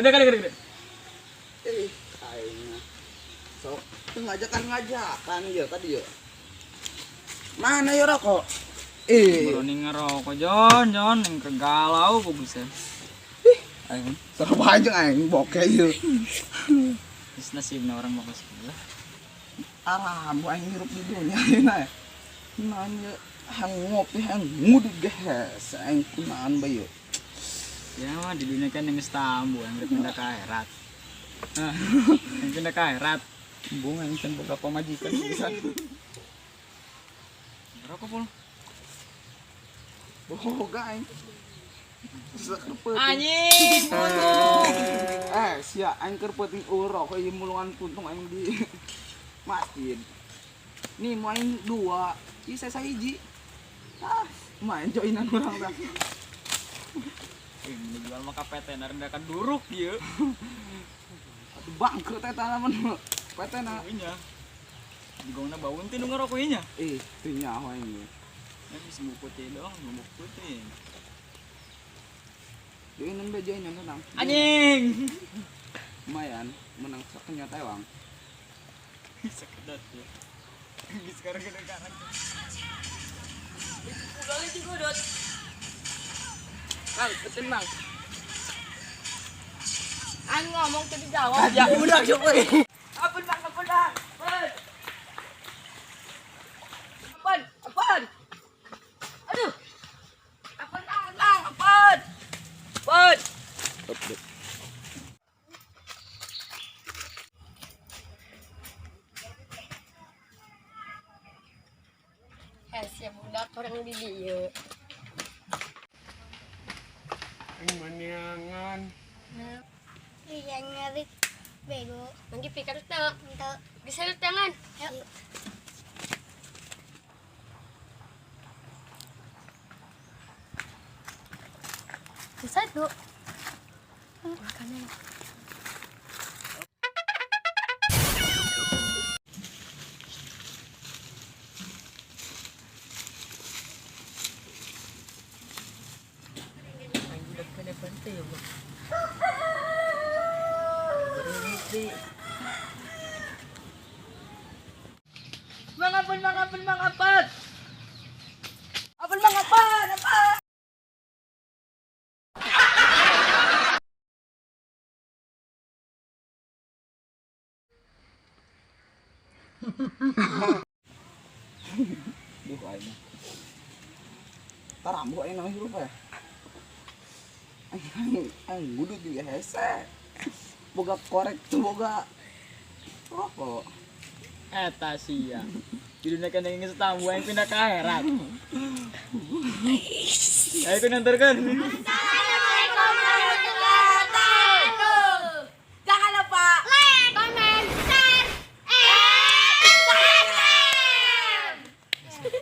Ada kali kali. Eh, aing mah. Sok teu ngajakan-ngajakan ieu tadi yeuh. Mana ya rokok? Eh, Baru nih ngerokok Jon, Jon, yang kegalau kok bisa. Aing seru aja aing bokeh ieu. Terus nasibnya orang mau ke sekolah. Aram aing hirup di dunia ayeuna ya. Naon ieu hang ngopi hang ngudut gehes aing kunaon bae ieu. Ya mah di dunia kan yang tambu yang pindah ke akhirat. Nah, yang pindah ke akhirat. Embung aing can boga pamajikan pisan. Ngerokok pul. Boga aing. Saker peuting. Anjing, puntung. Eh, sia aing keur peuting eueuh rokok ieu mulungan puntung aing di masjid. Nih mau aing dua, ieu sesa hiji. Ah, main joinan urang tah. Ini jual mah KPT narendakan duruk ieu. Atuh bangkrut eta lamun PT na. Nya. Digongna baun teh nu ngerokok ieu nya. Eh, teu nyaho aing. Ya bisa bubuk putih doang, bubuk putih. Joinan be joinan tenang. Anjing. Lumayan, menang sakenyot ewang. Sekedat ya. Sekarang sekarang. Kang, pesen Bang. Aing ngomong tadi jawab. Ya udah syukur. Ampun bang, ampun bang. Ampun. Ampun, ampun. Aduh. Ampun bang, bang, ampun. Ampun. Hese budak orang di dieu. Aing maniangan. Iya nyari bego. Manggi pikir teu. Untuk Geus tangan. Yuk. Satu. Makanan. Bang ampun, bang ampun, bang ampun. Ampun, bang ampun, ampun. Duh aing. Tarambu aing namanya hirup ya. Aing aing ngudut juga hese. Boga korek tuh boga rokok. Eta sia. Di dunia kan yang geus tambu yang pindah ke akhirat. Ayo ku nganterkeun. Salah.